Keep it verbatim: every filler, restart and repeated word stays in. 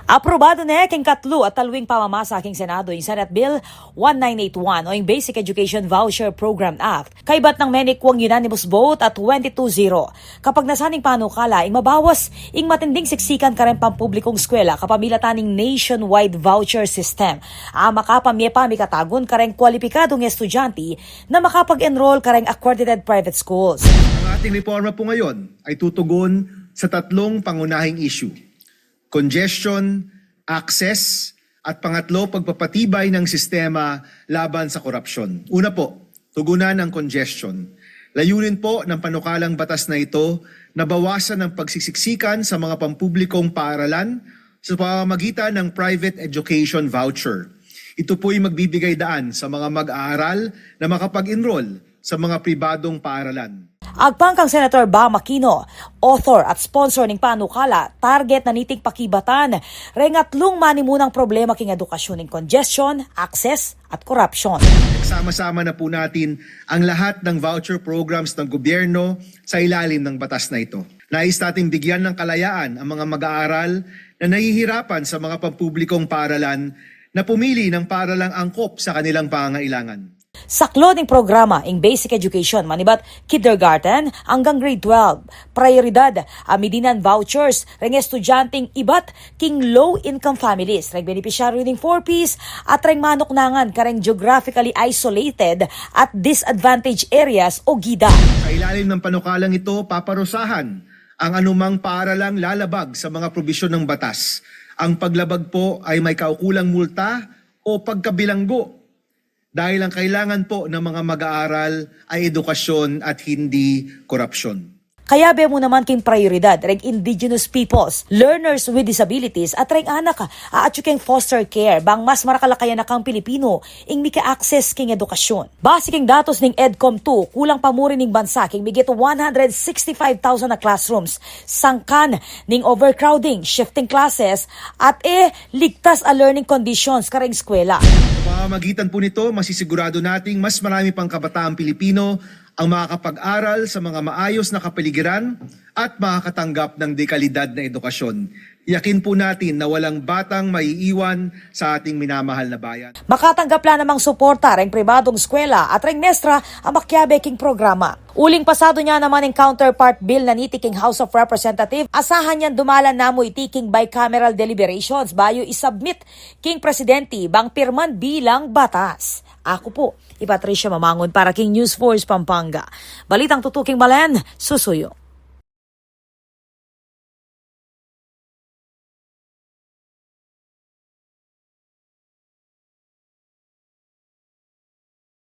Aprobado ne king katlu at talwing pamamasa king Senado ing Senate Bill one nine eight one o ing Basic Education Voucher Program Act. Kaibat nang menikwang unanimous vote at twenty-two zero. Kapag nasaning panukala ing mabawas ing matinding siksikan kareng pampublikong eskwela kapamilatan ning nationwide voucher system a makapamye pa mikatagun kareng kwalipikadung estudyante na makapag-enroll kareng accredited private schools. Ang ating reforma po ngayon ay tutugon sa tatlong pangunahing issue: congestion, access, at pangatlo, pagpapatibay ng sistema laban sa korupsyon. Una po, tugunan ang congestion. Layunin po ng panukalang batas na ito na bawasan ang pagsisiksikan sa mga pampublikong paaralan sa pamamagitan ng private education voucher. Ito po'y magbibigay daan sa mga mag-aaral na makapag-enroll sa mga pribadong paaralan. Agpang kang Senator Bam Aquino, author at sponsor ning panukala, target na niting pakibatan reng atlung manimunang problema king edukasyon ning congestion, access, at korupsyon. Sama-sama na po natin ang lahat ng voucher programs ng gobyerno sa ilalim ng batas na ito. Nais nating bigyan ng kalayaan ang mga mag-aaral na nahihirapan sa mga pampublikong paaralan na pumili ng paaralang angkop sa kanilang pangangailangan. Saklod ning programa ing basic education manibat kindergarten anggang grade twelve. Prayoridad a midinan vouchers reng estudyanteng ibat king low-income families, reng benepisyaryu ning four Ps at reng manuknangan kareng geographically isolated at disadvantaged areas o gida. Sa ilalim ng panukalang ito, paparusahan ang anumang paaralang lalabag sa mga probisyon ng batas. Ang paglabag po ay may kaukulang multa o pagkabilanggo, dahil ang kailangan po ng mga mag-aaral ay edukasyon at hindi korupsyon. Kayabe mu naman king prayoridad reng indigenous peoples, learners with disabilities at reng anak a atyu king foster care bang mas marakal a kayanakang Pilipino ing mika-access king edukasyon. Base king datos ning EDCOM two, kulang pa mu rin ing bansa king migit one hundred sixty-five thousand a classrooms, sangkan ning overcrowding, shifting classes, at e ligtas a learning conditions kareng eskwela. Sa pamamagitan po nito, masisigurado nating mas marami pang kabataang Pilipino ang makakapag-aral sa mga maayos na kapaligiran at makakatanggap ng dekalidad na edukasyon. Yakin po natin na walang batang maiiwan sa ating minamahal na bayan. Makatanggap la namang suporta reng pribadong eskwela at reng mestra a makiabe king programa. Uling pasado nya naman ing counterpart bill na niti king House of Representatives, asahan yang dumalan na mu iti king bicameral deliberations bayu i-submit king presidente bang pirman bilang batas. Aku pu i Patricia Mamangun para king News Force Pampanga. Balitang tutuking balen, susuyu.